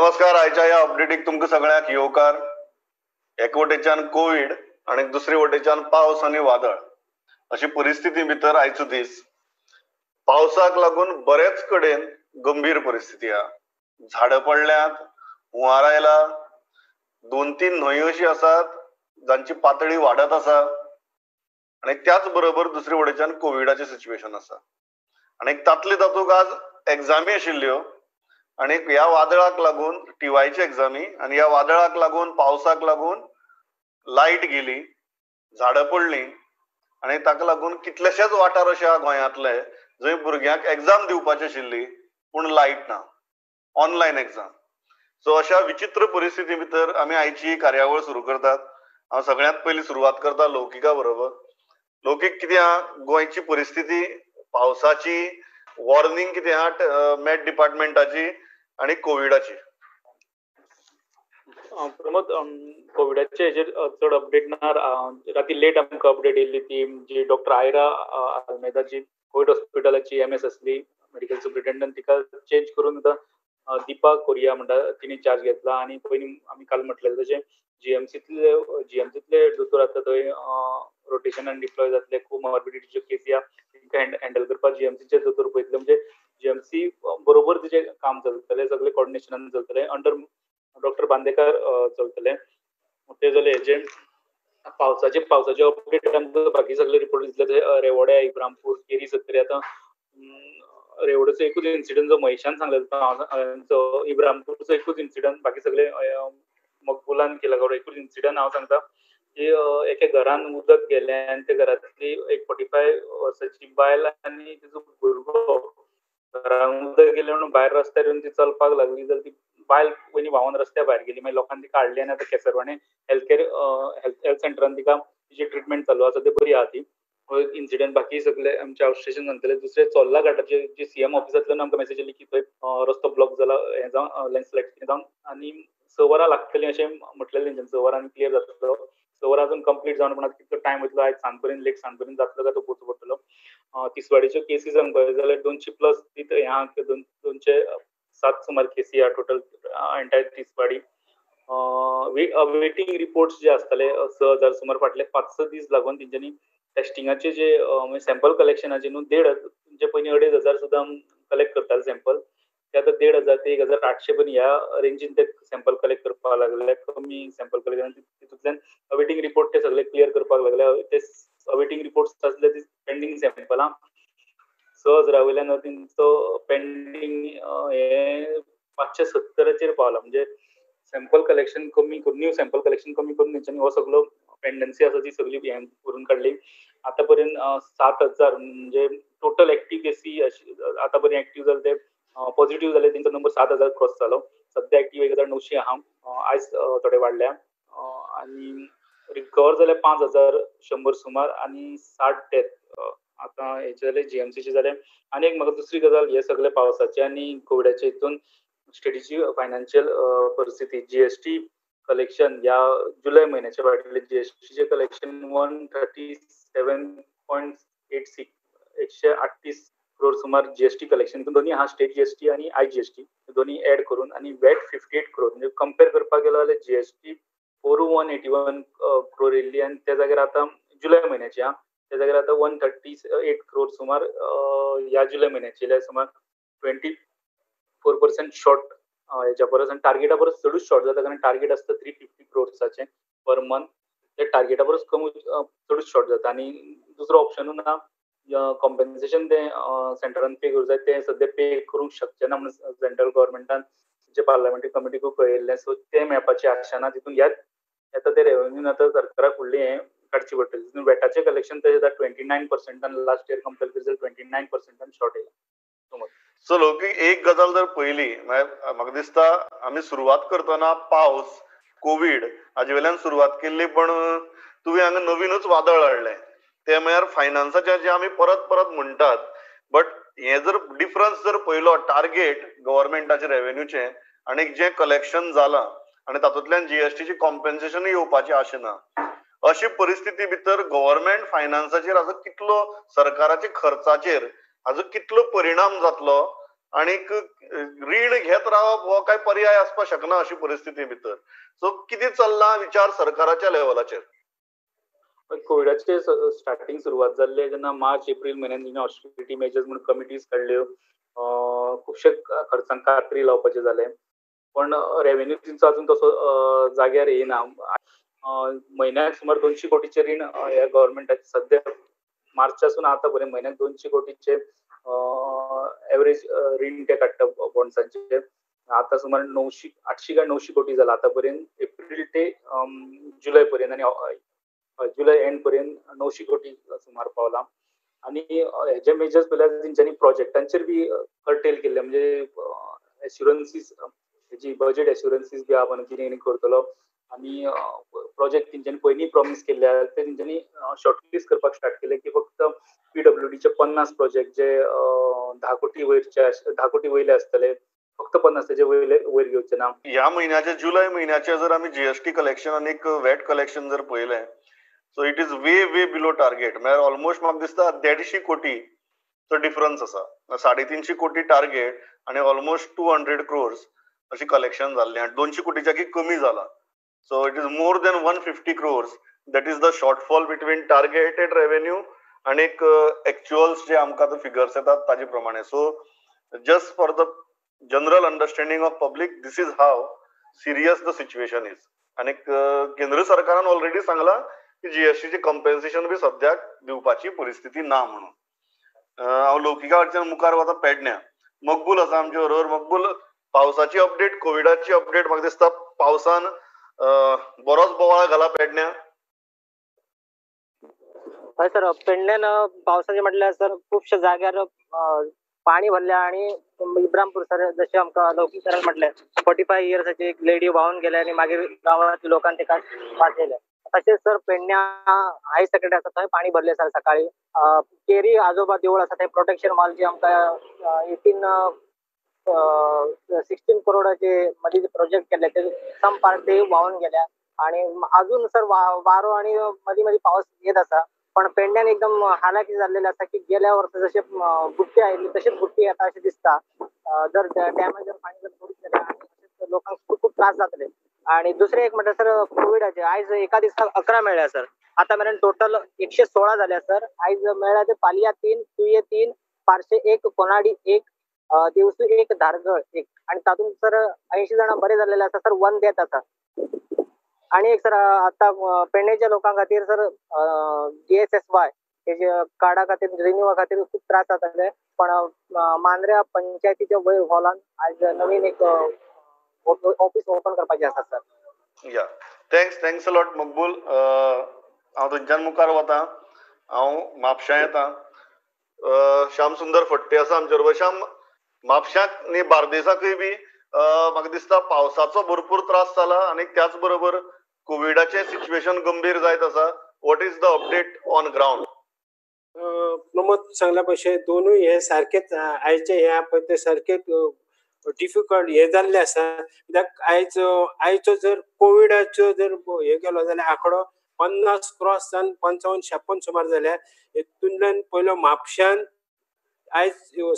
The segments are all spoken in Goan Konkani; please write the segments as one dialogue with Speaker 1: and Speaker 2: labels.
Speaker 1: नमस्कार. आयच्या ह्या अपडेटीक तुमकां सगळ्यांक येवकार. एक वटेच्यान कोवीड आनी दुसरे वटेच्यान पावस आनी वादळ अशी परिस्थिती भितर आयचो दीस. पावसाक लागून बरेच कडेन गंभीर परिस्थिती आहा. झाडां पडल्यात, हुंवार आयला, 2-3 न्हंयो अशी आसात जांची पातळी वाडत आसा आनी त्याच बरोबर दुसरे वटेच्यान कोविडाचें सिच्युएशन आसा. आनी तातले तातूंत आज एग्जामी आशिल्ल्यो आनी ह्या वादळाक लागून टीवायची एग्जामी आनी ह्या वादळाक लागून पावसाक लागून लायट गेली, झाडां पडलीं आनी ताका लागून कितलेशेच वाठार अशे आहा गोंयांतले जंय भुरग्यांक एग्जाम दिवपाची आशिल्ली पूण लायट ना, ऑनलायन एग्जाम. सो अशा विचित्र परिस्थिती भितर आमी आयची कार्यावळ सुरू करतात. हांव सगळ्यांत पयलीं सुरवात करता लौकिका बरोबर. लौकीक, कितें आहा गोंयची परिस्थिती, पावसाची वॉर्निंग कितें आहा मॅट डिपार्टमेंटाची आनी कोविडाची?
Speaker 2: प्रमोद, कोविडाचे हेजेर चड अपडेट ना. राती लेट आमकां अपडेट येयल्ली ती जी डॉक्टर आयरा आल्मेदाची कोविड हॉस्पिटलाची एम एस आसली, मेडिकल सुप्रिटेंडंट, तिका चेंज करून आतां दीपा कोरिया म्हणटा तिणी चार्ज घेतला. आनी पयलीं आमी काल म्हटलेलें तशें जीएमसीतले दोतोर आतां थंय रोटेशनान डिप्लॉय जातले. कोमॉर्बिडिटीच्यो केसी आहा तांकां हँडल करपाक जीएमसीचे दोतोर पळयतले. म्हणजे जीएमसी बरोबर तिचें काम चलतलें, सगळें कॉर्डिनेशनान चलतलें, अंडर डॉक्टर बांदेकर चलतलें. तें जालें हेजें. पावसाचे अपडेट आमकां बाकी सगळे रिपोर्ट दितले. रेवोड्या, इब्रामपूर, केरी, सत्तरी. आतां रेवोडेचो एकूच इन्सिडंट जो महेशान सांगलेलो, इब्रामपूरचो एकूच इन्सिडंट, बाकी सगळे मकबुलान केला खबर. एकूच इन्सिडंट हांव सांगता की एके घरान उदक गेलें आनी त्या घरांतली एक 45 वर्साची बायल आनी तिजो भुरगो घरान उदक गेलें म्हणून भायर रस्त्यार येवन ती चलपाक लागली जाल्यार ती बायल पयलीं व्हांवन रस्त्या भायर गेली. मागीर लोकांनी तिका हाडली आनी आतां केसरवाणे हेल्थ हेल्थ सेंटरान तिका तिची ट्रिटमेंट चालू आसा, ती बरी आहा ती इन्सिडंट. बाकी सगळे आमचे आउटस्टेशन सांगतले. दुसरे चोर्ला घाटाचे जे सीएम ऑफिसांतल्यान आमकां मेसेज येयली की थंय रस्तो ब्लॉक जाला, हें जावन लँडस्लायड कितें जावन, आनी 6 वरां लागतलीं अशें म्हटलेलें तेंच्यांनी. 6 वरांनी क्लियर जातलो. 6 वरां अजून कंप्लीट जावन पण आतां कितलो टायम वयतलो, आयज सांज पर्यंत, लेट सांज पर्यंत जातलो काय तो पोवचो पडटलो. तिसवाडीच्यो केसी सांगपाक जाल्यार 200 प्लस हें आहा, 207 सुमार केसी आहा total entire Tiswadi. Waiting reports जे आसताले 6000 सुमार, फाटले 5-6 दीस लागून तेंच्यांनी टेस्टिंगाचे जे सॅम्पल कलेक्शनाचे न्हू 1500, पयलीं 2500 सुद्दां कलेक्ट करताले सॅम्पल, ते आतां 1500 ते 1800 पर्यंत ह्या रेंजीन ते सॅम्पल कलेक्ट करपाक लागले. कमी सॅम्पल कलेक्ट, तितूंतल्यान अवेटींग रिपोर्ट ते सगळे क्लियर करपाक लागले. ते अवेटींग रिपोर्ट्स आसले ती पेंडींग सॅम्पलां 6000 वयल्यान तेंचो पेंडींग हे 570 पावला. म्हणजे सॅम्पल कलेक्शन कमी करून, न्यू सॅम्पल कलेक्शन कमी करून तेंच्यांनी हो सगळो पेंडन्सी आसा ती सगळी हें करून काडली. आतां पर्यंत 7000 म्हणजे टोटल एक्टीव केसी आतां पर्यंत एक्टीव जाले ते पॉझिटिव्ह जाले तेंचो नंबर 7000 क्रॉस जालो. सद्या एक्टीव 1900 आहा, आयज थोडे वाडल्या. आनी रिकवर जाले 5100 सुमार आनी 60 डेथ आतां हेचे जाले जीएमसीचे जाले. आनी एक म्हाका दुसरी गजाल, हे सगळे पावसाचे आनी कोविडाचे हितून स्टेटीची फायनान्शियल परिस्थिती, जीएसटी कलेक्शन ह्या जुलय म्हयन्याच्या फाटले जीएसटीचे कलेक्शन 137.86, 138 क्रोर सुमार जीएसटी कलेक्शन. दोन्ही हा स्टेट जीएसटी आनी आय जीएसटी दोन्ही ऍड करून, आनी वॅट 58 क्रोर. म्हणजे कंपेर करपाक गेलो जाल्यार जीएसटी 4181 क्रोर येयल्ली आनी त्या जाग्यार आतां जुलय म्हयन्याची आहा, त्या जाग्यार आतां 138 क्रोर सुमार ह्या जुलय म्हयन्याची येयल्या, सुमार 24% शॉर्ट हेच्या परस. आनी टार्गेटा परस चडूच शॉर्ट जाता, कारण टार्गेट आसता 350 क्रोर्साचें पर मंथ, ते टार्गेटा परस कमी चडूच शॉर्ट जाता. आनी दुसरो ऑप्शनूय ना, कॉम्पेन्सेशन तें सेंट्रलान पे करूंक जाय, तें सद्या पे करूंक शकचें ना म्हणून सेंट्रल गव्हर्मेंटान जे पार्लमेंटरी कमिटीकूय कळयल्लें. सो तें मेळपाची आशा ना. तितून ह्याच आतां ते रेवेन्यून आतां सरकाराक फुडली हें काडची पडटली. तितून वॅटाचें कलेक्शन तशें आतां 29%न लास्ट इयर कंपेर करीत जाल्यार 29%न शॉर्ट येयला.
Speaker 1: सो लौकीक, एक गजाल जर पयली म्हाका दिसता आमी सुरवात करतना पावस, कोवीड हाजे वयल्यान सुरवात केल्ली, पण तुवें हांगा नवीनूच वादळ हाडलें तें म्हळ्यार फायनान्साचें जें आमी परत परत म्हणटात. बट हें जर डिफरन्स जर पयलो टार्गेट गव्हर्मेंटाचें रेवेन्यूचें आनी जें कलेक्शन जालां आनी तातूंतल्यान जीएसटीची कॉम्पेन्सेशनूय येवपाची आशा ना, अशी परिस्थिती भितर गव्हर्मेंट फायनान्साचेर हाजो कितलो, सरकाराच्या खर्चाचेर हाजो कितलो परिणाम जातलो आणीक रीण घेत रावप हो काय पर्याय आसपाक शकना अशी परिस्थिती भितर. सो कितें चल्लां विचार सरकाराच्या लेवलाचेर?
Speaker 2: कोविडाचे स्टार्टिंग सुरवात जाल्ले जेन्ना मार्च एप्रील म्हयन्यान तेणी ऑस्टेरिटी मेजर्स म्हणून कमिटीज काडल्यो, खुबशे खर्चांक कात्री लावपाचें जालें, पण रेवेन्यू तेंचो अजून तसो जाग्यार येयना. म्हयन्याक सुमार 200 कोटीचें रीण ह्या गव्हर्मेंटाचें सद्या मार्चासून आतां पर्यंत म्हयन्याक 200 कोटीचे एवरेज रीण ते काडटा बॉन्ड्सांचे. आतां सुमार 800 काय 900 कोटी जाला आतां पर्यंत, एप्रील ते जुलय पर्यंत आनी जुलय एंड पर्यंत 900 कोटी सुमार पावला. आनी हेजे मेजर्स पळयल्यार तेंच्यांनी प्रोजेक्टांचेर बी कर्टेल केल्ले, म्हणजे एश्युरन्सीस हेजी बजेट एश्युरन्सीस बी आहा कितें कितें करतलो आनी प्रोजेक्ट तेंच्यांनी पयलीं प्रॉमीस केल्ले आहा ते तेंच्यांनी शॉर्टलिस्ट करपाक स्टार्ट केले की फक्त पीडब्ल्यूडीचे 50 प्रोजेक्ट जे 10 कोटी वयरचे 10 कोटी वयले आसतले, फक्त 50 तेजे वयले वयर घेवचे ना.
Speaker 1: ह्या म्हयन्याचे जुलय म्हयन्याचे जर आमी जीएसटी कलेक्शन आनी वॅट कलेक्शन जर पळयलें, so it is way way below target. म्हळ्यार ऑलमोस्ट म्हाका दिसता 150 कोटीचो डिफरन्स आसा. 350 कोटी टार्गेट आनी ऑलमोस्ट 200 क्रोर्स अशी कलेक्शन जाल्लें आनी 200 कोटीच्या कमी जाला. So it is more than 150 crores. That is the shortfall between targeted revenue आनी एक एक्चुअल्स जे आमकां आतां फिगर्स येतात ताजे प्रमाणे. So just for the general understanding of public, this is how serious the situation is. आनी केंद्र सरकारान ऑलरेडी सांगलां की जीएसटीचे कंपेन्सेशन बी सद्याक दिवपाची परिस्थिती ना म्हणून. हांव लौकिका कडच्यान मुखार वता पेडण्या. मकबूल आसा आमचे बरोबर. मकबूल, पावसाची अपडेट, कोविडाची अपडेट. म्हाका दिसता पावसान बरोच बोवाळ घाला पेडण्या.
Speaker 3: हय सर, पेडण्यान पावसाचे म्हटल्यार सर खुबशे जाग्यार पाणी भरल्या आणि इब्रामपूर सर जशें आमकां लौकीक सरान म्हटलें 45 इयर्साची एक लेडी व्हांवन गेल्या आनी मागीर गांवांतल्या लोकांनी ताका वाचयलें. तशेंच सर पेडण्या हायर सेकंडरी आसा थंय पाणी भरलें सर सकाळी. केरी आजोबा देवूळ आसा थंय प्रोटेक्शन वॉल जी आमकां 16 करोडाचे मदीं प्रोजेक्ट केल्ले ते सम पार्ट ते व्हांवन गेल्या आणि अजून सर वारो आणि मदीं मदीं पावस येत आसा. पण पेडण्यान एकदम हालाकी जाल्लेले आसा की गेल्या वर्सा जशे बुट्टी आयिल्ली तशीच बुट्टी येता अशें दिसता. जर डॅमेज जर पाणी जर पडत गेलें आनी लोकांक खूब खूब त्रास जातले. आणि दुसरें एक म्हणल्यार सर कोविडाचे आयज एका दिसाक 11 मेळ्ळ्या सर, आतां मेरेन टोटल 116 जाल्या सर. आयज मेळ्ळ्या ते पालया 3, तुये 3, पार्शे 1, कोनाडी 1, देवसू 1, धारगळ 1 आणि तातूंत सर 80 जाणां बरे जाल्लेले आसा सर, 1 डेथ आसा. आणि एक सर आता पेडणेच्या लोकां खातीर सर GSSY हेजे कार्डा खातीर रिन्यूवा खातीर खूब त्रास जाताले, पण मांद्र्या पंचायतीच्या वयर हॉलान आज नवीन एक ऑफिस ओपन करपाचें आसा sir.
Speaker 1: Yeah, thanks thanks a lot Maqbool. हांव थंयच्यान मुखार वता, हांव म्हापश्यां येता. श्याम सुंदर फट्टे आसा आमचे बरोबर. श्याम, म्हापश्यांक न्ही बार्देसाकूय बी म्हाका दिसता पावसाचो भरपूर त्रास जाला आनी त्याच बरोबर कोविडाचें सिच्युएशन गंभीर जायत आसा. What is the update on ground?
Speaker 4: Pramod सांगला भशेन दोनूय हे सारकेच आयचे हे पळय ते सारकेच डिफिकल्ट हे जाल्ले आसा. कित्याक आयज आयचो जर कोविडाचो जर हे केलो जाल्यार आंकडो 50 क्रॉस जावन 55 56 सुमार जाल्या. हेतूंतल्यान पयलो म्हापश्यान आयज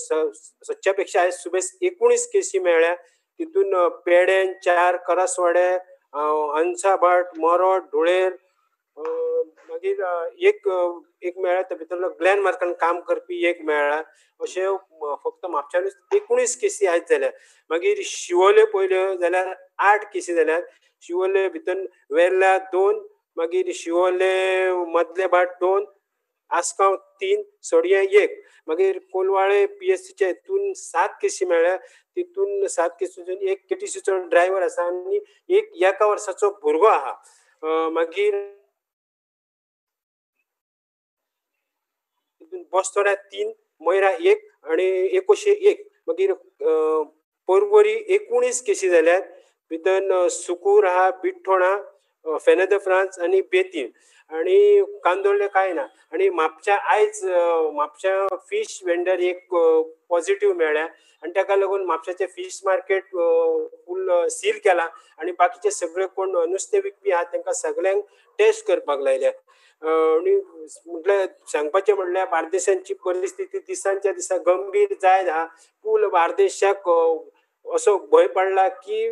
Speaker 4: सदच्या पेक्षा आयज सुबेज 19 केसी मेळ्ळ्या. तितून पेडेन 4, करसवाडे, अन्साभाट, मोरोड, धुळेर, मागीर एक एक मेळ्ळा त्या भितरलो ग्लॅन मार्कान काम करपी एक मेळ्ळा. अशें फक्त म्हापश्यानूच 19 केसी आयज जाल्या. मागीर शिवोले पळयल्यो जाल्यार 8 केसी जाल्यात. शिवोले भितर वेर्ला 2, मागीर शिवोले मदले भाट 2, आसगांव 3, सडये 1. मागीर कोलवाळे PSCच्या हितून 7 केसी मेळ्ळ्या. तितून 7 केसीतून एक KTCचो ड्रायव्हर आसा आनी एक एका वर्साचो भुरगो आहा. मागीर बस्तोड्या 3, मयरा 1 आनी एकोशे 1. मागीर पर्वरी 19 केसी जाल्यात. भितर सुकूर आहा, बिठ्ठोण आहा, फेनेद फ्रांस आनी बेतीं आनी कांदोळे कांय ना. आनी म्हापश्या आयज म्हापश्या फीश वेंडर एक पॉझिटीव मेळ्ळ्या आनी ताका लागून म्हापश्याचें फीश मार्केट फूल सील केलां आनी बाकीचे सगळे कोण नुस्तें विकपी आहा तांकां सगळ्यांक टेस्ट करपाक लायल्या. आनी म्हटल्यार सांगपाचें म्हणल्यार बार्देशांची परिस्थिती दिसांच्या दिसा गंभीर जायत आहा. फूल बार्देशाक असो भंय पडला की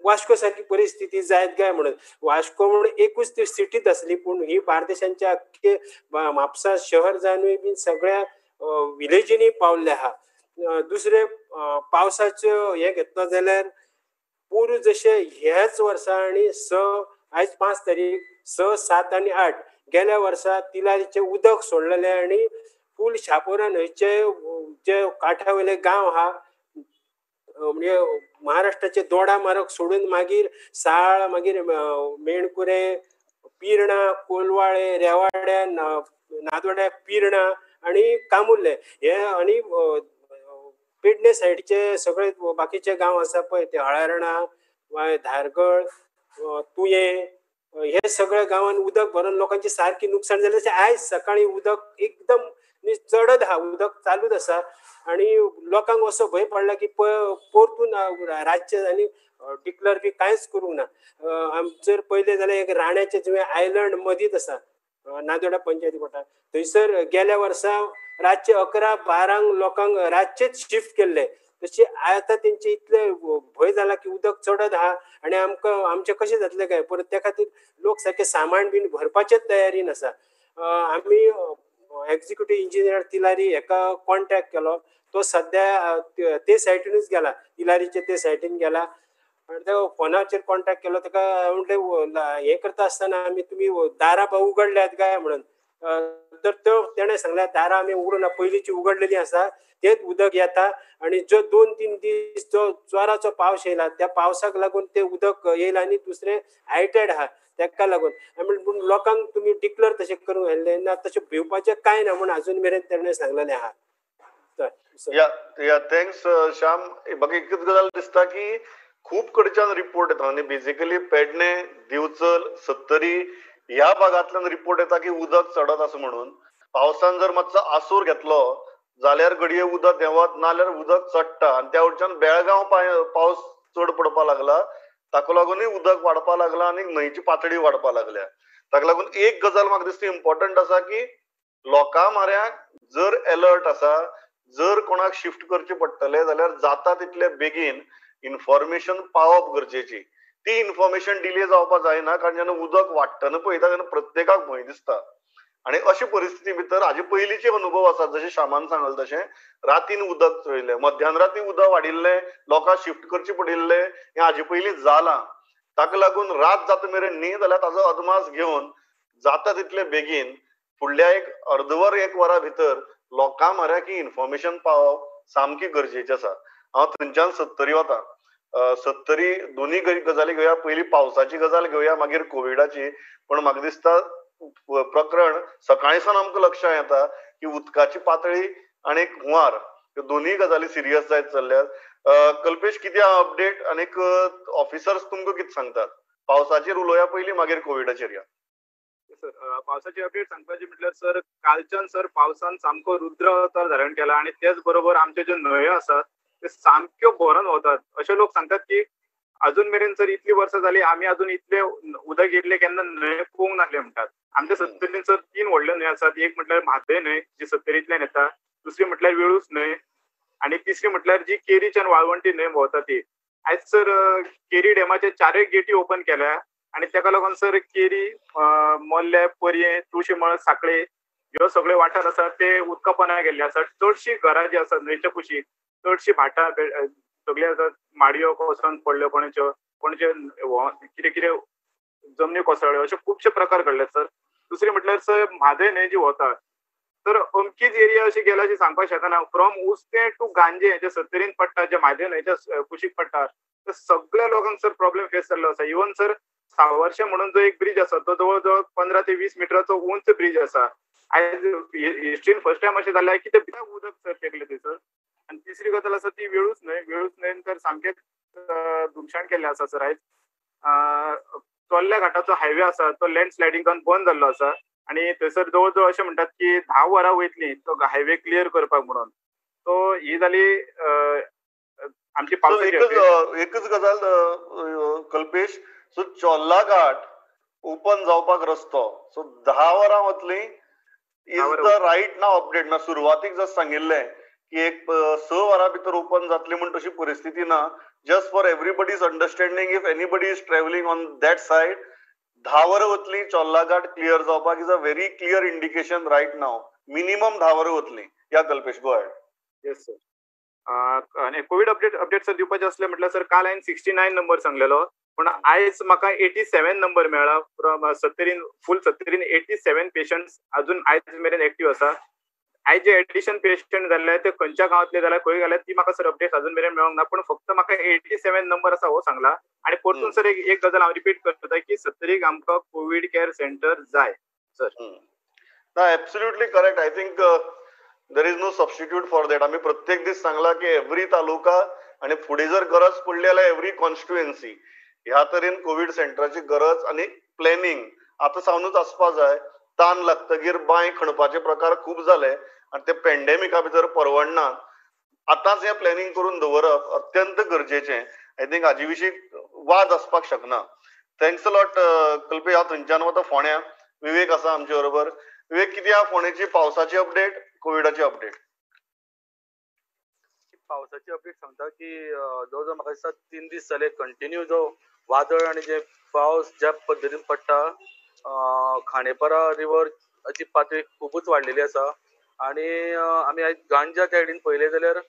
Speaker 4: वास्को सारकी परिस्थिती जायत काय म्हणून. वास्को म्हणून एकूच ती सिटीत आसली, पूण ही बार्देशांच्या अख्खे म्हापसा शहर जावनूय बी सगळ्या विलेजींनी पावल्ले आहा. दुसरे पावसाच्यो हे घेतलो जाल्यार पोरूं जशें ह्याच वर्सा आनी आयज 5 तारीख 6, 7 आनी 8 गेल्या वर्सा तिलारीचें उदक सोडलेलें आनी फूल शापोरा न्हंयचे जे कांठा वयले गांव आहा, म्हणजे महाराष्ट्राचे दोडा मार्ग सोडून मागीर साळ, मागीर मेणकुरे, पिर्णा, कोलवाळे, रेवाड्या, नादोड्या, पिर्णा आनी कामुर्ले हे आनी पेडणे सायडीचे सगळे बाकीचे गांव आसा पळय ते हळर्णा, धारगळ, तुयें हे सगळे गांवान उदक भरून लोकांची सारकी नुकसान जालें. तशें आयज सकाळी उदक एकदम चडत आहा, उदक चालूच आसा आनी लोकांक असो भंय पडला की परतून रातचें आनी डिक्लर बी कांयच करूंक ना. जर पळयलें जाल्यार एक राण्याचें जुंवें आयलंड मदींच आसा नादोडा पंचायती पडटा, थंयसर गेल्या वर्सा रातचे 11-12 लोकांक रातचेच शिफ्ट केल्ले. तशें आतां तेंचे इतले भंय जाला की उदक चडत आहा आनी आमकां आमचें कशें जातलें काय परत, त्या खातीर लोक सारके सामान बीन भरपाचेच तयारीन आसा. आमी एक्झिक्युटीव इंजिनियर तिलारी हेका कॉन्टॅक्ट केलो, तो सद्या ते सायटीनूच गेला, तिलारीचे ते सायटीन गेला आनी तो फोनाचेर कॉन्टॅक्ट केलो. ताका म्हटलें हें करता आसतना आमी तुमी दारां उगडल्यात काय म्हणून, तर तो तेणें सांगलें दारां आमी उगडूं ना, पयलींची उगडलेली आसा, तेच उदक येता आनी जो 2-3 दीस जो जोराचो पावस येयला त्या पावसाक लागून ते उदक येयला आनी दुसरें हायटेड आहा तेका लागून. पूण लोकांक तुमी डिक्लर तशें करूंक येयल्लें ना, तशें भिवपाचें कांय ना म्हूण आजून मेरेन तेणें सांगलेलें आहा.
Speaker 1: या thanks Shyam. म्हाका एकच गजाल दिसता की खूब कडच्यान रिपोर्ट येता आनी बेजिकली पेडणे, दिवचल, सत्तरी ह्या भागांतल्यान रिपोर्ट येता की उदक चडत आसा म्हणून. पावसान जर मातसो आसूर घेतलो जाल्यार घडये उदक देंवत, नाल्यार उदक चडटा आनी त्या वटच्यान बेळगांव पावस चड पडपाक लागला, ताका लागूनय उदक वाडपाक लागला आनी न्हंयची पातळी वाडपाक लागल्या. ताका लागून एक गजाल म्हाका दिसता इम्पॉर्टंट आसा की लोकां म्हऱ्याक जर एलर्ट आसा, जर कोणाक शिफ्ट करचें पडटलें जाल्यार जाता तितले बेगीन इन्फॉर्मेशन पावप गरजेची. ती इन्फॉर्मेशन डिले जावपाक जायना, कारण जेन्ना उदक वाडटना पळयता तेन्ना प्रत्येकाक भंय दिसता आनी अशी परिस्थिती भितर हाजे पयलींचे अनुभव आसात, जशें श्यामान सांगलें तशें रातीन उदक चोयलें, मध्यान राती उदक वाडिल्लें, लोकांक शिफ्ट करचें पडिल्लें, हें हाजे पयलीं जालां. ताका लागून रात जाता मेरेन न्ही जाल्यार ताजो अदमास घेवन जाता तितले बेगीन फुडल्या एक अर्दवर एक वरा भितर लोकां म्हऱ्याक ही इन्फॉर्मेशन पावप सामकी गरजेचें आसा. हांव थंयच्यान सत्तरी वता. सत्तरी दोनूय गजाली घेवया, पयलीं पावसाची गजाल घेवया, मागीर कोविडाची. पण म्हाका दिसता प्रकरण सकाळी सावन आमकां लक्षांत येता की उदकाची पातळी आनी हुंवार ह्यो दोनूय गजाली सिरियस जायत चल्ल्यात. कल्पेश, कितें अपडेट आनी ऑफिसर्स तुमकां कितें सांगतात? पावसाचेर उलोवया पयलीं, मागीर कोविडाचेर या.
Speaker 2: सर, पावसाची अपडेट सांगपाची म्हटल्यार सर, कालच्यान सर पावसान सामको रुद्र अवतार धारण केला आनी तेच बरोबर आमच्यो ज्यो न्हंयो आसात ते सामक्यो भरून वतात. अशे लोक सांगतात की अजून मेरेन सर इतली वर्सां जाली आमी अजून इतले उदक येयल्ले केन्ना न्हंय पोवंक नासले म्हणटात. आमच्या सत्तरीन सर 3 व्हडल्यो न्हंय आसात. एक म्हटल्यार म्हादय न्हंय जी सत्तरींतल्यान येता, दुसरी म्हटल्यार वेळूस न्हंय आनी तिसरी म्हटल्यार जी केरीच्यान वाळवंटी न्हंय भोंवता ती. आयज सर केरी डॅमाचे 4 गेटी ओपन केल्या आनी तेका लागून सर केरी, मोल्ले, पर्यें, तुळशीमळ, साखळे ह्यो सगळे वाठार आसात ते उदका पोंदा गेल्ले आसात. चडशीं घरां जी आसात न्हंयच्या कुशीक, चडशीं भाटां सगळे आसात, माडयो कोसळून पडल्यो, कोणाच्यो कोणाच्यो कितें कितें जमनी कोसळ्यो, अशे खुबशे प्रकार घडले सर. दुसरी म्हटल्यार सर म्हादय न्हंय जी वता तर अमकीच एरिया अशी गेल्या अशी सांगपाक शकना. फ्रॉम उस्तें टू गांजे जे सत्तरीन पडटा, जे म्हादय न्हंयच्या कुशीक पडटा, ते सगळ्या लोकांक सर प्रॉब्लेम फेस जाल्लो आसा. इवन सर सावर्शे म्हणून जो एक ब्रीज आसा तो जवळ जवळ 15 ते 20 मिटराचो उंच ब्रीज आसा. आयज हिस्ट्रीन फर्स्ट टायम अशें जालें की ते उदक सर टेकलें थंयसर. आनी तिसरी गजाल आसा ती वेळूच न्हंय. वेळूच न्हंयन तर सामकेंच धुमशण केल्लें आसा सर. आयज चोर्ल्या घाटाचो हायवे आसा तो लँड स्लायडींग जावन बंद जाल्लो आसा आनी थंयसर जवळ जवळ अशें म्हणटात की 10 वरां वयतली तो हायवे क्लियर करपाक म्हणून. सो ही जाली आमची पावसाची.
Speaker 1: एकच गजाल कल्पेश, सो चोर्ला घाट ओपन जावपाक रस्तो. सो 10 वरां वतली is the right now update. ना सुरवातीक जर सांगिल्लें की एक 6 वरां भितर ओपन जातली म्हण तशी परिस्थिती ना. Just for everybody's understanding, if anybody is travelling on that side, 10 वरां वतली चोर्ला घाट क्लियर जावपाक is a very clear indication right now. Minimum 10 वरां वतली. या Kalpesh, go ahead.
Speaker 5: Yes sir. आनी कोवीड अपडेट सर दिवपाचें आसलें म्हटल्यार सर काल हांवें 69 नंबर सांगलेलो, पूण आयज म्हाका 87 नंबर मेळ्ळा. फ्रॉम सत्तरीन फूल सत्तरीन 87 पेशंट्स अजून आयज मेरेन एक्टीव आसा. आयज जे एडिशन पेशंट जाल्ले ते खंयच्या गांवांतले जाल्यार खंय घाले ती म्हाका सर अपडेट अजून मेरेन मेळोंक ना, पूण फक्त म्हाका 87 नंबर आसा हो सांगला. आनी परतून सर एक गजाल हांव रिपीट करता की सत्तरीक आमकां कोवीड केअर सेंटर जाय सर.
Speaker 1: ना, absolutely correct. I think there is no substitute for that. आमी प्रत्येक दीस सांगला की एव्हरी तालुका आनी फुडें जर गरज पडली जाल्यार एव्हरी कॉन्स्टिट्युएन्सी ह्या तरेन कोवीड सेंटराची गरज आनी प्लॅनिंग आतां सावनूच आसपा जाय. तान लागतगीर बांय खणपाचे प्रकार खूब जाले आनी ते पेंडेमिका भितर परवडना. आतांच हें प्लॅनिंग करून दवरप अत्यंत गरजेचें. I think हाजे विशीं वाद आसपाक शकना. Thanks a lot Kalpesh. हांव थंयच्यान वता फोंड्या. विवेक आसा आमचे बरोबर. विवेक, कितें आहा फोंडेची पावसाची अपडेट, कोविडाची अपडेट?
Speaker 2: पावसाची अपडेट सांगता की जवळ जवळ म्हाका दिसता 3 दीस जाले कंटिन्यू जो वादळ आनी जे पावस ज्या पद्दतीन पडटा, खांडेपारा रिवर ची पातळी खुबूच वाडलेली आसा. आनी आमी आयज गांजा सायडीन पळयलें जाल्यार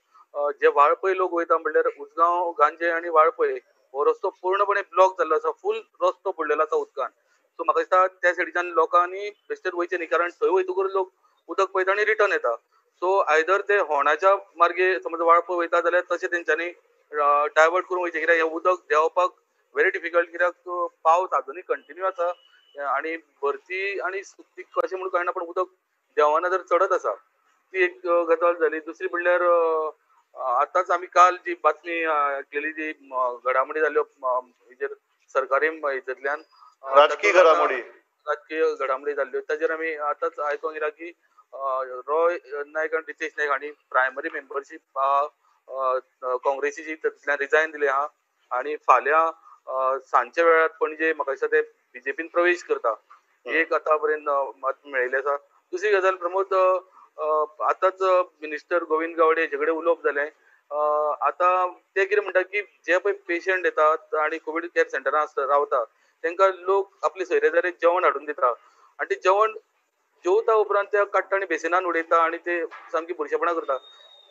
Speaker 2: जे वाळपय लोक वयता म्हणल्यार उजगांव, गांजे आनी वाळपय हो रस्तो पूर्णपणे ब्लॉक जाल्लो आसा. फूल रस्तो बुडलेलो आसा उदकान. सो म्हाका दिसता त्या सायडीच्यान लोकांनी बेश्टेच वयचें न्ही, कारण थंय वयतकूच लोक उदक पळयता आनी रिटर्न येता. सो आयदर ते होणाच्या मार्गे समज वाळपय वयता जाल्यार तशें तेंच्यांनी डायवर्ट करून वयचें, कित्याक हें उदक देंवपाक व्हेरी डिफिकल्ट, कित्याक पावस आजुनूय कंटिन्यू आसा आनी भरती आनी सुकती कशें म्हणून कळना, पूण उदक देंवना जर चडत आसा. ती एक गजाल जाली. दुसरी म्हणल्यार आतांच आमी काल जी बातमी आयकलेली, जी घडामोडी जाल्यो हेजेर सरकारी हेतूंतल्यान
Speaker 1: राजकीय घडामोडी,
Speaker 2: राजकीय घडामोडी जाल्ल्यो, ताजेर आमी आतांच आयकोंक येयला की रॉय नायक आनी रितेश नायक हांणी प्रायमरी मेंबरशीप काँग्रेसीची तातूंतल्यान रिजायन दिलें आहा आनी फाल्यां सांजच्या वेळार पणजे म्हाका दिसता ते बीजेपीन प्रवेश करता, एक आतां पर्यंत बातमी मेळिल्ली आसा. दुसरी गजाल प्रमोद, आतांच मिनिस्टर गोविंद गावडे हेजे कडेन उलोवप जालें. आतां ते कितें म्हणटा की जे पळय पेशंट येतात आनी कोवीड केअर सेंटरान आसता रावता तांकां लोक आपले सोयरे जेवण हाडून दिता आनी ते जेवण जेवता उपरांत ते काडटा आनी बेसिनान उडयता आनी ते सामकी बुरशेपणां करता.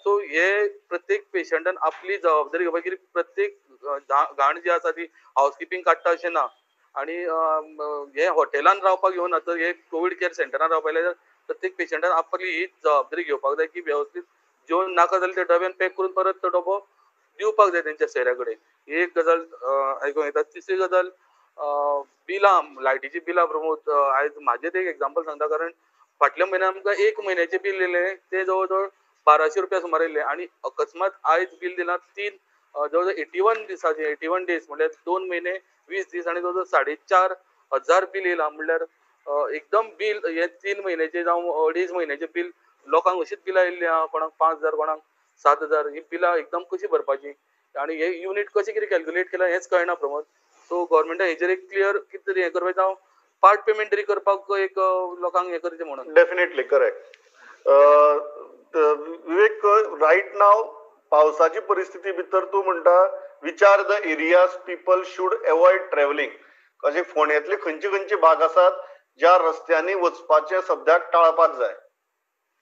Speaker 2: सो हे प्रत्येक पेशंटान आपली जबाबदारी घेवपाक, की प्रत्येक घाण जी आसा ती हावस किपिंग काडटा अशें ना आनी हे हॉटेलान रावपाक येवना, तर हे कोवीड केअर सेंटरान रावपाक जाल्यार प्रत्येक पेशंटान आपली ही जबाबदारी घेवपाक जाय की वेवस्थीत जेवण नाका जाल्यार त्या डब्यान पॅक करून परत तो डबो दिवपाक जाय तेंच्या सोयऱ्या कडेन. ही एक गजाल आयकूंक येता. तिसरी गजाल बिलां, लायटीची बिलां प्रमोद, आयज म्हाजें एक एग्जाम्पल सांगता, कारण फाटल्या म्हयन्याक आमकां 1 म्हयन्याचें बील येयलें तें जवळ जवळ 1200 रुपया सुमार येयलें आनी अकस्मात आयज बील दिलां 3 जवळ जवळ 81 दिसाचें, 81 डेज म्हणल्यार 2 म्हयने 20 दीस आनी जवळ जवळ 4500 बील येयलां. म्हणल्यार एकदम बील हे 3 म्हयन्याचें जावं 2.5 म्हयन्याचें बील लोकांक अशीच बिलां येयल्लीं आहा, कोणाक 5000 कोणाक 7000. ही बिलां एकदम कशी भरपाची आनी हे युनीट कशें कितें कॅल्क्युलेट केलां हेंच कळना प्रमोद. सो गव्हर्मेंटान हेजेर एक क्लियर कितें तरी हें करपाक जावं, पार्ट पेमेंट तरी करपाक एक लोकांक हें करचें म्हणून.
Speaker 1: Definitely correct. Vivek, right now पावसाची परिस्थिती भितर तूं म्हणटा which are the areas people should avoid travelling, अशे फोंड्यांतले खंयचे खंयचे भाग आसात ज्या रस्त्यांनी वचपाचें सद्याक टाळपाक जाय?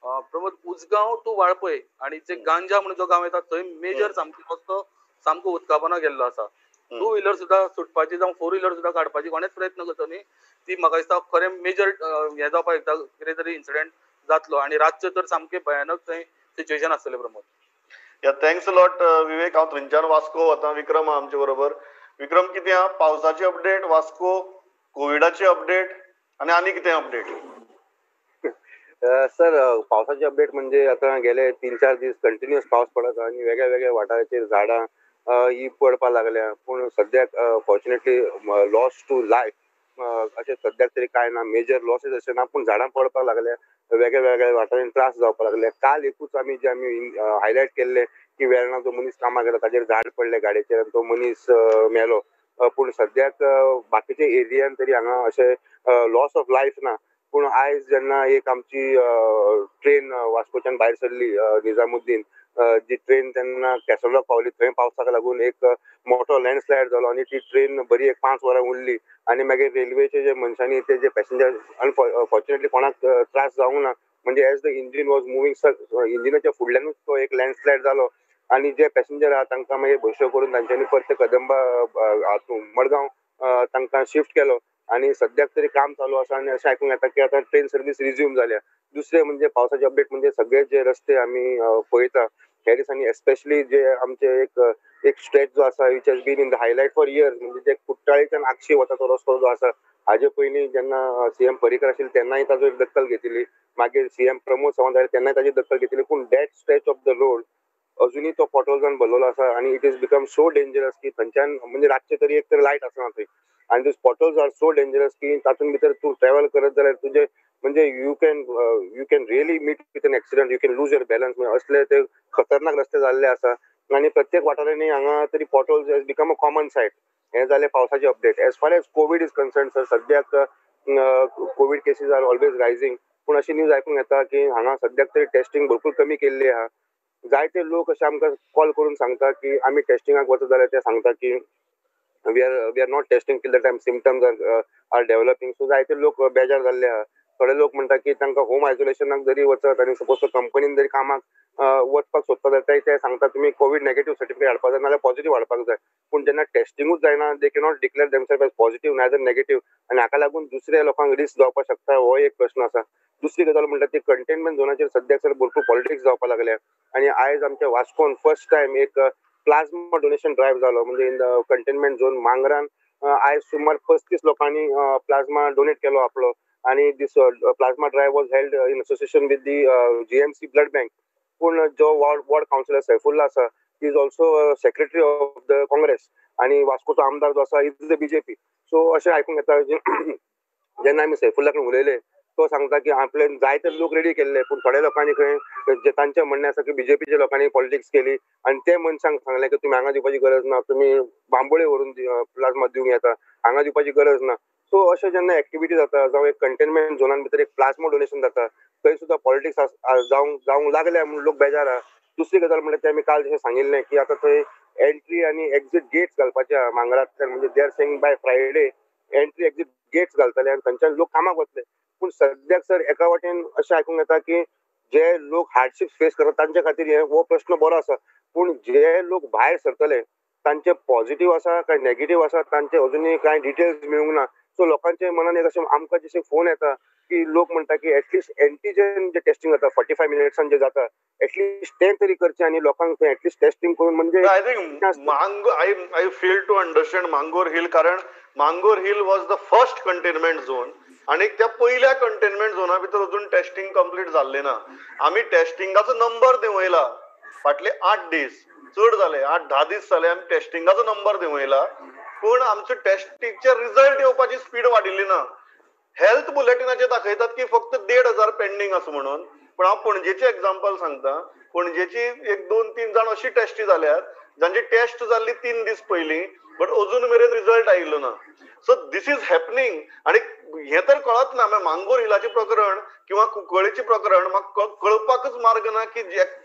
Speaker 2: प्रमोद, उजगांव टू वाळपय आनी जे गांजा म्हणून जो गांव येता थंय मेजर सामको रस्तो सामको उदकापोना गेल्लो आसा. 2 व्हिलर सुद्दां सुटपाची जावं 4 व्हिलर सुद्दां काडपाची कोणेच प्रयत्न करचो न्ही. ती म्हाका दिसता खरें मेजर हें जावपाक शकता, कितें तरी इन्सिडंट जातलो आनी रातचें तर सामकें भयानक थंय सिच्युएशन आसतलें Pramod.
Speaker 1: Yeah, thanks a lot Vivek. हांव थंयच्यान वास्को वता. विक्रम आहा आमचे बरोबर. विक्रम, कितें आहा पावसाची अपडेट, वास्को कोविडाची अपडेट आनी आनी कितें अपडेट?
Speaker 6: सर, पावसाची अपडेट म्हणजे आता गेले 3-4 दीस कंटिन्युअस पावस पडत आनी वेगळ्या वेगळ्या वाठाराचेर झाडां ही पडपाक लागल्या, पूण सद्याक फॉर्च्युनेटली लॉस टू लायफ अशें सद्याक तरी कांय ना, मेजर लॉसीस अशें ना, पूण झाडां पडपाक लागल्या, वेगळ्या वेगळ्या वाठारांनी त्रास जावपाक लागले. काल एकूच आमी जे आमी हायलायट केल्ले की वेर्णा जो मनीस कामाक गेला ताजेर झाड पडले गाडयेचेर आनी तो मनीस मेलो. पूण सद्याक बाकीचे एरियान तरी हांगा अशें लॉस ऑफ लायफ ना. पूण आयज जेन्ना एक आमची ट्रेन वास्कोच्यान भायर सरली निजामुद्दीन जी ट्रेन तेन्ना कॅसोलाक पावली, थंय पावसाक लागून एक मोठो लँडस्लायड जालो आनी ती ट्रेन बरी एक 5 वरां उरली. आनी मागीर रेल्वेचे जे मनशांनी ते जे पॅसेंजर अनफॉर्च्युनेटली कोणाक त्रास जावंक ना, म्हणजे as the engine was moving इंजिनाच्या फुडल्यानूच तो एक लँडस्लायड जालो आनी जे पॅसेंजर आहा तांकां मागीर बश्यो करून तांच्यांनी परते कदंबा मडगांव तांकां शिफ्ट केलो. आनी सद्याक तरी काम चालू आसा आनी अशें आयकूंक येता की आतां ट्रेन सर्वीस रिज्यूम जाल्या. दुसरें म्हणजे पावसाचे अपडेट म्हणजे सगळे जे रस्ते आमी पळयता ह्या दिसांनी, एस्पेशली जे आमचे एक स्ट्रेच जो आसा which has been in the highlight for years, म्हणजे जे कुट्टाळेच्यान आगशी वता तो रस्तो जो आसा, हाजे पयलीं जेन्ना सीएम पर्रीकर आशिल्ले तेन्नाय ताजो एक दखल घेतिल्ली, मागीर सीएम प्रमोद सावंत आयले तेन्नाय ताजी दखल घेतिल्ली. पूण that stretch of the road अजुनूय तो पोटहोल्सान भरलेलो आसा आनी it is become so dangerous की थंयच्यान म्हणजे रातचे तरी एक तर लायट आसना थंय आनी those potholes are so dangerous की तातूंत भितर तूं ट्रॅवल करत जाल्यार तुजें म्हणजे you can really meet with an accident, you can lose your balance. म्हणजे असले ते खतरनाक रस्ते जाल्ले आसा आनी प्रत्येक वाठारांनी हांगा तरी potholes has become a common sight. हें जालें पावसाचें update. As far as COVID is concern sir, सद्याक COVID cases are always rising, पूण अशी न्यूज आयकूंक येता की हांगा सद्याक तरी टेस्टिंग भरपूर कमी केल्ली आहा. जायते लोक अशे आमकां कॉल करून सांगता की आमी टेस्टिंगाक वचत जाल्यार ते सांगता की we are not testing till the time symptoms are developing. So जायते लोक बेजार जाल्ले आहा. थोडे लोक म्हणटा की तांकां होम आयसोलेशनाक जरी वचत आनी सपोज तो कंपनीन जरी कामाक वचपाक सोदता जाल्यार ते सांगता तुमी कोवीड नेगेटीव सर्टिफिकेट हाडपाक जाय नाजाल्यार पॉझिटीव हाडपाक जाय. पूण जेन्ना टेस्टिंगूच जायना they cannot declare themselves as positive नाजाल्यार नेगेटीव आनी हाका लागून दुसऱ्या लोकांक रिस्क जावपाक शकता, हो एक प्रश्न आसा. दुसरी गजाल म्हणटा ती कंटेनमेंट झोनाचेर सद्याक सर भरपूर पॉलिटिक्स जावपाक लागल्या आनी आयज आमच्या वास्कोन फर्स्ट टायम एक प्लाझ्मा डोनेशन ड्रायव्ह जालो, म्हणजे इन the containment zone मांगरान आयज सुमार 35 लोकांनी प्लाझ्मा डोनेट केलो आपलो आनी this plasma drive was held in association with the GMC blood bank. पूण जो वॉर्ड कावन्सिलर सैफुल्ला आसा is also secretary of the Congress आनी वास्कोचो आमदार जो आसा is the BJP. सो अशें आयकूंक येता जेन्ना आमी सैफुल्ला कडेन उलयले तो सांगता की आपले जायते लोक रेडी केल्ले, पूण थोड्या लोकांनी खंय जे तांचें म्हणणें आसा की बीजेपीच्या लोकांनी पॉलिटिक्स केली आनी ते मनशांक सांगलें की तुमी हांगा दिवपाची गरज ना, तुमी बांबोळे व्हरून प्लाझ्मा दिवंक येता, हांगा दिवपाची गरज ना. सो अशें जेन्ना एक्टिविटी जाता जावं एक कंटेनमेंट झोनान भितर एक प्लाझ्मा डोनेशन जाता थंय सुद्दां पॉलिटिक्स जावंक लागल्या म्हूण लोक बेजार आहा. दुसरी गजाल म्हणल्यार ते आमी काल जशें सांगिल्लें की आतां थंय एंट्री आनी एक्झीट गेट्स घालपाचे आहा मांगरांतल्यान, म्हणजे they are saying by Friday entry exit gates घालतले आनी थंयच्यान लोक कामाक वतले. पूण सद्याक सर एका वाटेन अशें आयकूंक येता की जे लोक हार्डशीप फेस करतात तांचे खातीर हे हो प्रश्न बरो आसा, पूण जे लोक भायर सरतले तांचे पॉझिटीव आसा काय नेगेटीव आसा तांचे अजुनूय कांय डिटेल्स मेळूंक ना. सो लोकांच्या मनान एक अशें आमकां जशें फोन येता की लोक म्हणटा की एटलिस्ट एंटीजन जे टेस्टिंग जाता 45 मिनिट्सान जे जाता एटलिस्ट तें तरी करचें आनी लोकांक थंय एटलिस्ट टेस्टिंग करून म्हणजे
Speaker 1: I think I fail to understand Mangor Hill, कारण Mangor Hill was the first containment zone आनी त्या पयल्या कंटेनमेंट झोना भितर अजून टेस्टिंग कंप्लीट जाल्लें ना. आमी टेस्टिंगाचो नंबर देंवयला फाटले 8 दीस चड जाले, 8-10 दीस जाले आमी टेस्टिंगाचो नंबर देंवयला, पूण आमचे टेस्टिंगचे रिजल्ट येवपाची स्पीड वाडिल्ली ना. हेल्थ बुलेटिनाचे दाखयतात की फक्त 1,500 पेंडींग आसा म्हणून, पण हांव पणजेचे एग्जाम्पल सांगता. पणजेची एक 2-3 जाण अशी टेस्टी जाल्यात जांची टेस्ट जाल्ली 3 दीस पयलीं, बट अजून मेरेन रिजल्ट आयिल्लो ना. सो this is happening आनी हें तर कळत ना. मांगोर हिलाचें प्रकरण किंवा कुंकळेचें प्रकरण म्हाका कळपाकच मार्ग ना की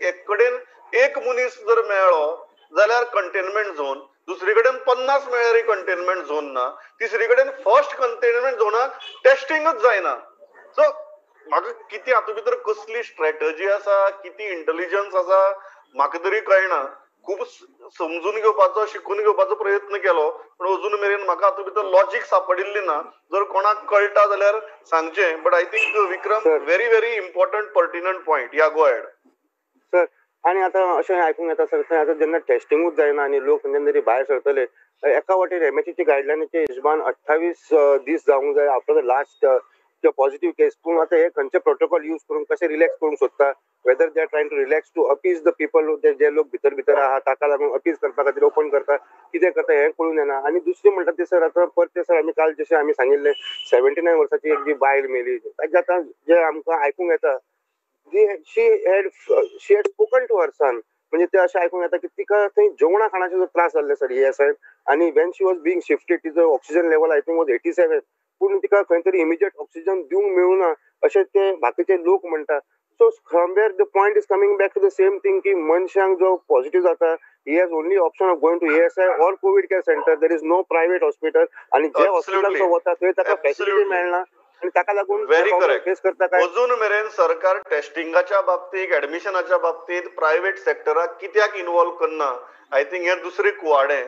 Speaker 1: एक कडेन एक मनीस जर मेळ्ळो जाल्यार कंटेनमेंट झोन, दुसरी कडेन 50 मेळ्ळ्यार कंटेनमेंट झोन ना, तिसरी कडेन फर्स्ट कंटेनमेंट झोनाक टेस्टिंगच जायना. सो म्हाका कितें हातूंत भितर कसली स्ट्रॅटजी आसा, कितें इंटेलिजन्स आसा म्हाका तरी कळना. खूब समजून घेवपाचो, शिकून घेवपाचो प्रयत्न केलो, पण अजून मेरेन म्हाका हातूंत भितर लॉजीक सापडिल्ली ना. जर कोणाक कळटा जाल्यार सांगचें. But I think Vikram, very very important pertinent point. Yeah go ahead
Speaker 6: sir. आनी आतां अशें आयकूंक येता सर, थंय आतां जेन्ना टेस्टिंगूच जायना आनी लोक थंयच्यान जरी भायर सरतले, एका वाटेन एमएचएच्या गायडलायनाच्या हिशोबान 28 दीस जावंक जाय after the last positive case. पूण आतां हे खंयचे प्रोटोकॉल यूज करून कशें रिलॅक्स करूंक सोदता, whether they are trying to relax to appease the people, जे लोक भितर भितर आहा ताका लागून अपीज करपा खातीर ओपन करता, कितें करता हें कळून येना. आनी दुसरें म्हणटा तें सर, आतां परतें सर आमी काल जशें आमी सांगिल्लें 79 वर्साची एक जी बायल मेली, ताजें आतां जें आमकां आयकूंक येता she had spoken to her son म्हणजे ते अशें आयकूंक येता की तिका थंय जेवणा खाणाचे त्रास जाल्ले सर ESI, आनी when she was being shifted तिजो oxygen level I think was 87, पूण तिका खंय तरी इमिजिएट ऑक्सिजन दिवंक मेळूना अशें ते बाकीचे लोक म्हणटा. So somewhere the point is coming back to the same thing की मनशांक जो पॉझिटिव्ह जाता he has only option of going to ESI or COVID care center. There is no private hospital. आणि जे हॉस्पिटलांत तो वता थंय ताका फॅसिलिटी मेळना आनी ताका लागून फेस करता. काय
Speaker 1: अजून मेरेन सरकार टेस्टिंगाच्या बाबतीत, ऍडमिशनाच्या बाबतीत प्रायव्हेट सेक्टराक कित्याक इन्वॉल्व करना, I think हे दुसरी कुवाडें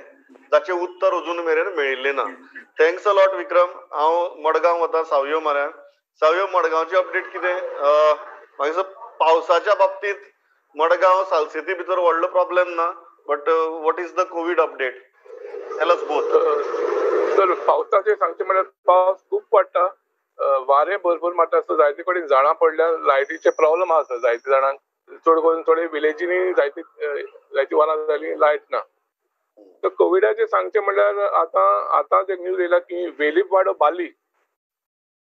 Speaker 1: जाचें उत्तर अजून मेरेन मेळिल्लें ना. Thanks a lot Vikram. हांव मडगांव वता सावयो माऱ्यान. सावयो, मडगांवची अपडेट कितें? मागीर पावसाच्या बाबतीत मडगांव सालसेती भितर व्हडलो प्रॉब्लेम ना, but what is the COVID update? Tell us both.
Speaker 7: Sir पावसाचें सांगचें म्हळ्यार पावस खूब पडटा, वारें भरपूर मारता, सो जायते कडेन झाडां पडल्या, लायटीचे प्रॉब्लम आसा जायते जाणांक, चड करून थोडे विलेजींनी जायते जायती वरां जाली लायट ना. तर कोविडाचें सांगचें म्हणल्यार आतां आतांच एक न्यूज येयला की वेलीपवाडो बाली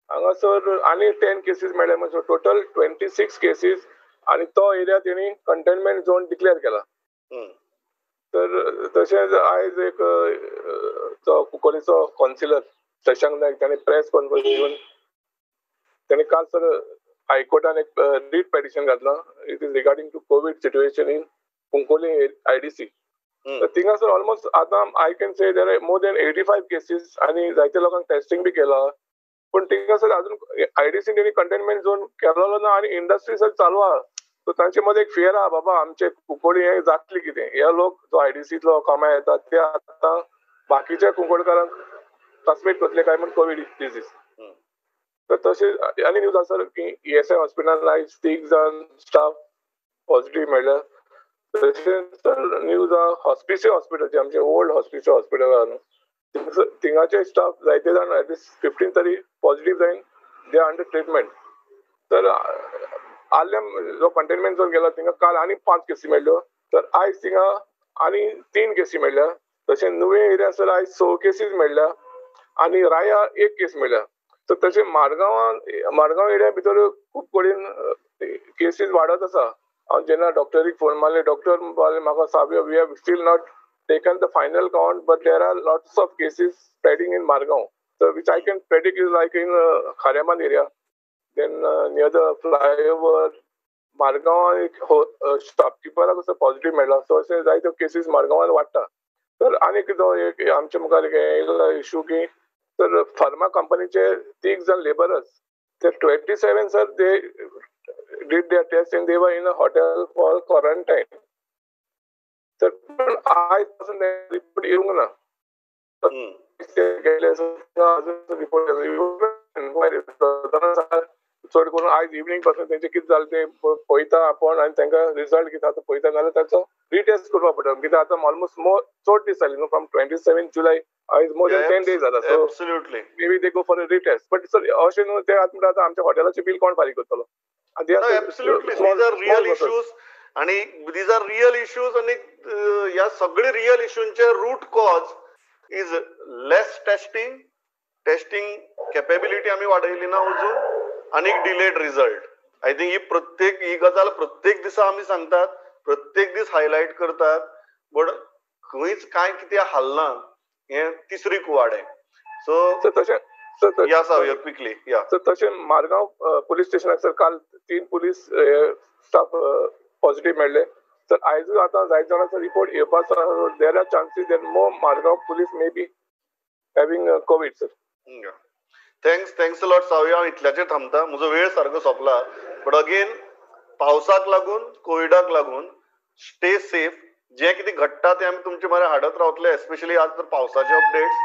Speaker 7: हांगासर आनी 10 केसीस मेळ्ळे, म्हणजे टोटल 26 केसीस, आनी तो एरिया तेणी कंटेनमेंट झोन डिक्लेअर केला. तर तशेंच आयज एक जो कुंकळीचो कौन्सिलर शशांक नायक ताणें प्रेस कॉन्फरन्स घेवन ताणें काल सर हायकोर्टान एक रीट पेटिशन घातलां, it is regarding to COVID situation in Cuncolim IDC. तर थिंगासर ऑलमोस्ट आतां I can say there are more than 85 cases आनी जायते लोकांक टेस्टिंग बी केलां, पूण थिंगासर अजून आयडीसी तेणी कंटेनमेंट झोन केलेलो ना आनी इंडस्ट्री सर चालू आहा. सो तांचे मदें एक फियर आहा, बाबा आमचे कुंकळी हें जातली कितें, हे लोक जो आयडीसींतलो कामां येतात ते आतां बाकीच्या कुंकळकारांक ट्रान्समीट करतले काय म्हण कोवीड डिजीज. तर तशें आनी न्यूज आसा की ESI हॉस्पिटलान आयज 3 जाण स्टाफ पॉझिटिव्ह मेळ्ळ्या. तशेंच सर न्यूज आहा हॉस्पिसियो हॉस्पिटल, जे आमचे ओल्ड हॉस्पिसियो हॉस्पिटल आहा न्हू, थिंगाचे स्टाफ जायते जाण एटलिस्ट 15 तरी पॉझिटिव्ह जायन, they are under treatment. तर आर्लेम जो कंटेनमेंट झोन गेला थिंगा काल आनी 5 केसी मेळ्ळ्यो, तर आयज थिंगा आनी 3 केसी मेळ्ळ्या. तशें नुवें एरिया सर आयज 6 केसीस मेळ्ळ्या आनी राया 1 केस मेळ्ळ्या. तर तशें मारगांवान मारगांव एरिया भितर खूब कडेन केसीस वाडत आसा. हांव जेन्ना डॉक्टरीक फोन मारले, डॉक्टर म्हणपाक लागले म्हाका Savio we have still not taken the final count, but there are lots of cases spreading in Margao, so which I can predict is like in Kharemand area, then near the flyover Margao एक शॉपकिपराक असो पॉझिटिव्ह मेळ्ळा. सो अशे जायत्यो केसीस मारगांवान वाडटा. तर आनीक जो एक आमच्या मुखार एक येयलो इशू की तर फार्मा कंपनीचे 3 जाण लेबरर्स ते 27 sir they did their test and they were in a hotel for quarantine. तर पण आयज पासून रिपोर्ट येवंक ना, अजून रिपोर्ट चड करून आयज इवनींग पासून तेंचे कितें जालें तें पळयता आपूण आनी तांकां रिजल्ट कितें आतां पळयता, नाजाल्यार ताचो रिटेस्ट करपाक पडटा. कित्याक आतां ऑलमोस्ट मोर चड दीस जाले न्हू, फ्रॉम 27 जुलय आयज मोर दॅन 10 days जाता. So maybe they go for a retest. But sir अशें न्हू ते आतां म्हणटा आतां आमच्या हॉटेलाचें बील कोण फारीक करतलो?
Speaker 1: Absolutely, these are real issues आणि these are real issues आणि ह्या सगळे real इश्यूंचे root cause is less testing, testing capability आमी वाडयली ना अजून, आनी डिलेड रिजल्ट. I think ही प्रत्येक ही गजाल प्रत्येक दिसा आमी सांगतात, प्रत्येक दीस हायलायट करतात, बट खंयच कांय कितें हालना हें तिसरी कुवाडें. सो
Speaker 7: तशें
Speaker 1: या सावयर क्विकली या.
Speaker 7: सर तशें मारगांव पुलीस स्टेशनाक सर काल 3 पुलीस स्टाफ पॉझिटिव्ह मेळ्ळे. सर आयजूय आतां जायते जाणांचो रिपोर्ट येवपाचो, there are chances there more Margao police may be having COVID sir.
Speaker 1: Thanks, thanks a lot Savio. हांव इतल्याचेर थांबता, म्हजो वेळ सारको सोंपला. बट अगेन पावसाक लागून, कोविडाक लागून स्टे सेफ. जें कितें घडटा तें आमी तुमचे मरे हाडत रावतले, एस्पेशली आज तर पावसाचे अपडेट्स,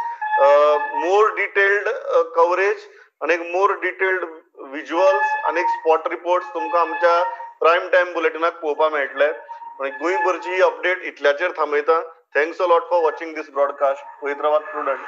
Speaker 1: मोर डिटेल्ड कवरेज आनी मोर डिटेल्ड विज्युअल्स आनी स्पॉट रिपोर्ट्स तुमकां आमच्या प्रायम टायम बुलेटिनाक पळोवपाक मेळटले. आनी गोंयभरची ही update इतल्याचेर थांबयता. Thanks a lot for watching this broadcast. पळयत रावात प्रुडंट.